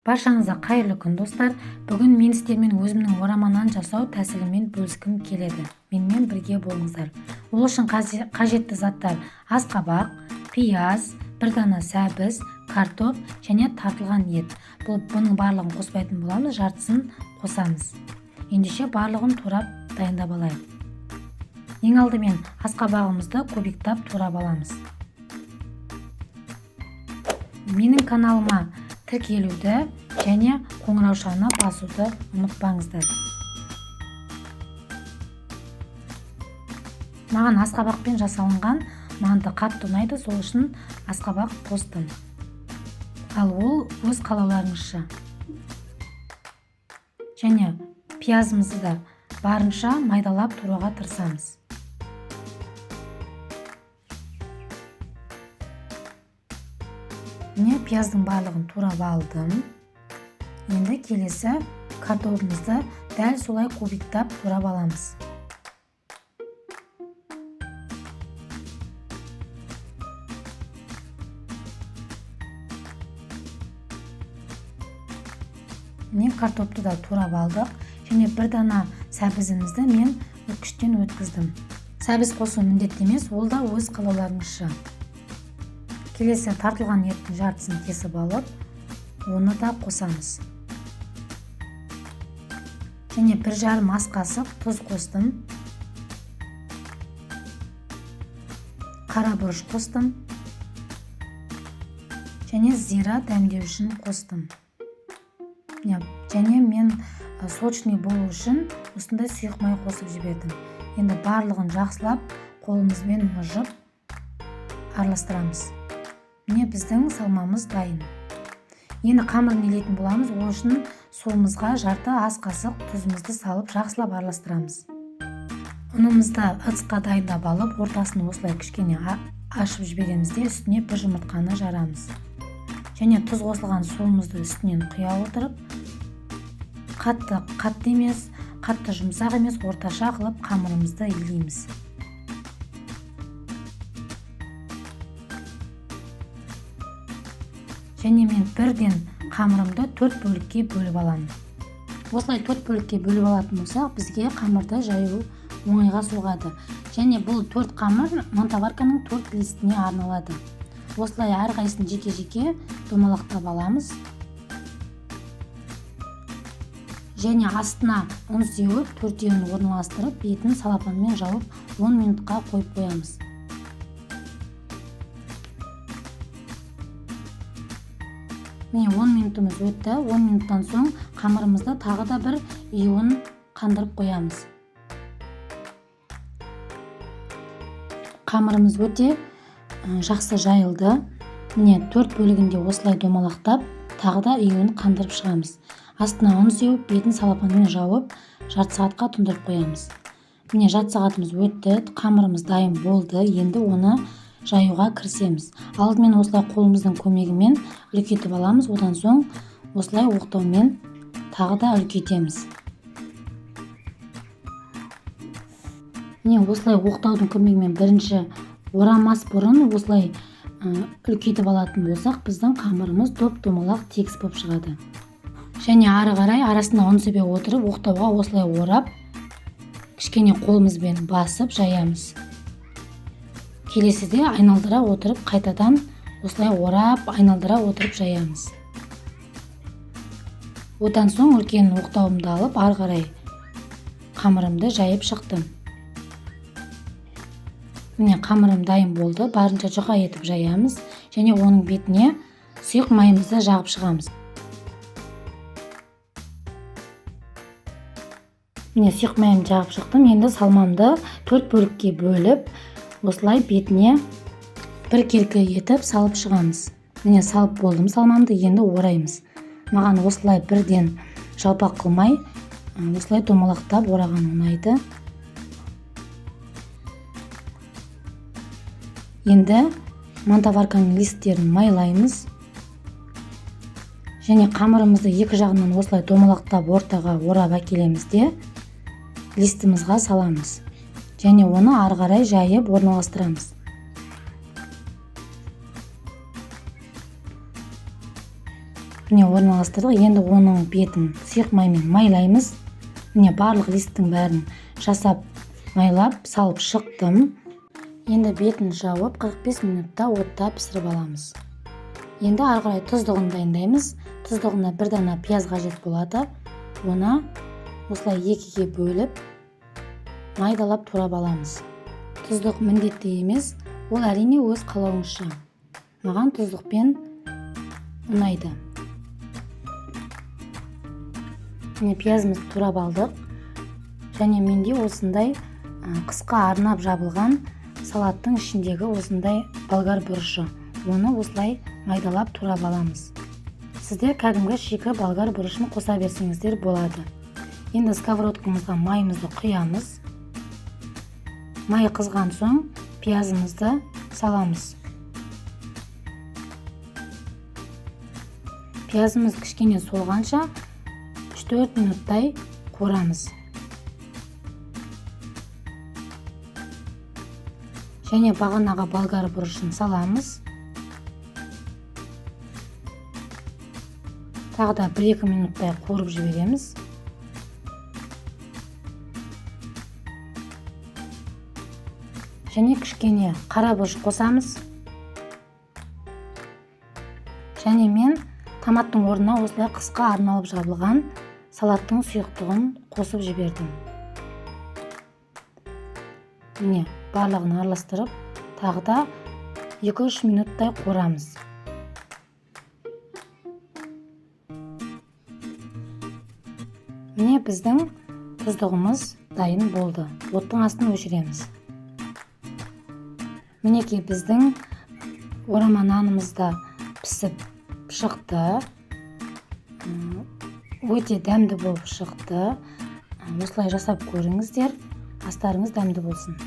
Баршаңызға қайырлы күн, достар. Бүгін мен сіздермен өзімнің орама нан жасау тәсілімен бөліскім келеді. Менімен бірге болыңыздар. Ол үшін қажетті заттар: асқабақ, пияз, бір дана сәбіз, картоп және тартылған ет. Бұның барлығын қоспайтын боламыз, жартысын қосамыз. Ендеше барлығын турап дайындап алайық. Ең алдымен асқабағымызды кубиктап турап аламыз. Менің каналыма тіркелуді және қоңыраушаны басуды ұмытпаңыздар. Маған асқабақпен жасалынған манты қатты ұнайды, сол үшін асқабақ қостым. Ал ол өз қалауларыңызша. Және пиязымызды да барынша майдалап турауға тырысамыз. Міне, пияздың барлығын турап алдым. Енді келесі картобымызды дәл солай кубиктап турап аламыз. Міне, картопты да турап алдық. Және бір дана сәбізімізді мен үкіштен өткіздім. Сәбіз қосу міндетті емес, ол да өз қалауларыңызша. Келесі тартылған еттің жартысын кесіп алып, оны да қосамыз. Және бір жарым ас қасық тұз қостым. Қара бұрыш қостым. Және зира дәмдеуішін қостым. Және мен сочный болу үшін осындай сұйық май қосып жібердім. Енді барлығын жақсылап қолымызбен мыжып араластырамыз. Міне, біздің салмамыз дайын. Енді қамырын илейтін боламыз. Ол үшін суымызға жарты ас қасық тұзымызды салып жақсылап араластырамыз. Ұнымызды ыдысқа дайындап алып, ортасын осылай кішкене ашып жібереміз де, үстіне бір жұмыртқаны жарамыз. Және тұз қосылған суымызды үстінен құя отырып, қатты қатты емес, қатты жұмсақ емес, орташа қылып қамырымызды илейміз. Және мен бірден қамырымды 4 бөлікке бөліп аламын. Осылай 4 бөлікке бөліп алатын болсақ, бізге қамырды жаю оңайға соғады. Және бұл 4 қамыр мантоварканың 4 листіне арналады. Осылай әрқайсысын жеке-жеке домалақтап аламыз. Және астына ұн сеуіп, төртеуін орналастырып, бетін салапанмен жауып 10 минутқа қойып қоямыз. Міне, 10 минутымыз өтті. 10 минуттан соң қамырымызды тағы да бір иуін қандырып қоямыз. Қамырымыз өте жақсы жайылды. Міне, 4 бөлігінде осылай домалақтап, тағы да иуін қандырып шығамыз. Астына ұн сеуіп, бетін салапанмен жауып, жарты сағатқа тұндырып қоямыз. Міне, жарты сағатымыз өтті, қамырымыз дайын болды. Енді оны жаюға кірісеміз. Алдымен осылай қолымыздың көмегімен үлкейтіп аламыз, одан соң осылай оқтаумен тағы да үлкейтеміз. Міне, осылай оқтаудың көмегімен бірінші орамас бұрын осылай үлкейтіп алатын болсақ, біздің қамырымыз доп-домалақ тегіс болып шығады. Және ары қарай арасына ұн себе отырып, оқтауға осылай орап, кішкене қолымызбен басып жаямыз. Келесіде айналдыра отырып, қайтадан осылай орап, айналдыра отырып жаямыз. Одан соң үлкен оқтауымды алып, ары қарай қамырымды жайып шықтым. Міне, қамырым дайын болды. Барынша жұқа етіп жаямыз және оның бетіне сұйық майымызды жағып шығамыз. Міне, сұйық майымды жағып шықтым. Енді салмамды 4 бөлікке бөліп, осылай бетіне бір келкі етіп салып шығамыз. Міне, салып болдым салмамды, енді ораймыз. Маған осылай бірден жалпақ қылмай, осылай домалақтап ораған ұнайды. Енді мантоварканың листтерін майлаймыз. Және қамырымызды екі жағынан осылай домалақтап ортаға орап әкелеміз де, листімізға саламыз. Және оны ары қарай жайып орналастырамыз. Міне, орналастырдық. Енді оның бетін сұйық маймен майлаймыз. Міне, барлық листтің бәрін жасап, майлап, салып шықтым. Енді бетін жауып, 45 минутта отта пісіріп аламыз. Енді ары қарай тұздығын дайындаймыз. Тұздығына бір дана пияз қажет болады. Оны осылай екіге бөліп, майдалап турап аламыз. Тұздық міндетті емес, ол әрине өз қалауыңызша. Маған тұздықпен ұнайды. Міне, пиязымызды турап алдық. Және менде осындай қысқа арнап жабылған салаттың ішіндегі осындай болгар бұрышы. Оны осылай майдалап турап аламыз. Сіздер кәдімгі шикі болгар бұрышын қоса берсеңіздер болады. Енді сковородкамызға майымызды құямыз. Май қызған соң пиязымызды саламыз. Пиязымыз кішкене солғанша 3-4 минуттай қуырамыз. Және бағанағы болгар бұрышын саламыз. Тағы да 1-2 минуттай қуырып жібереміз. Және кішкене қара бұрыш қосамыз. Және мен томаттың орнына осылай қысқа арналып жабылған салаттың сұйықтығын қосып жібердім. Міне, барлығын араластырып, тағы да 2-3 минуттай қуырамыз. Міне, біздің тұздығымыз дайын болды. Оттың астын өшіреміз. Мінекей, біздің орама нанымыз да пісіп шықты. Өте дәмді болып шықты. Осылай жасап көріңіздер. Астарыңыз дәмді болсын.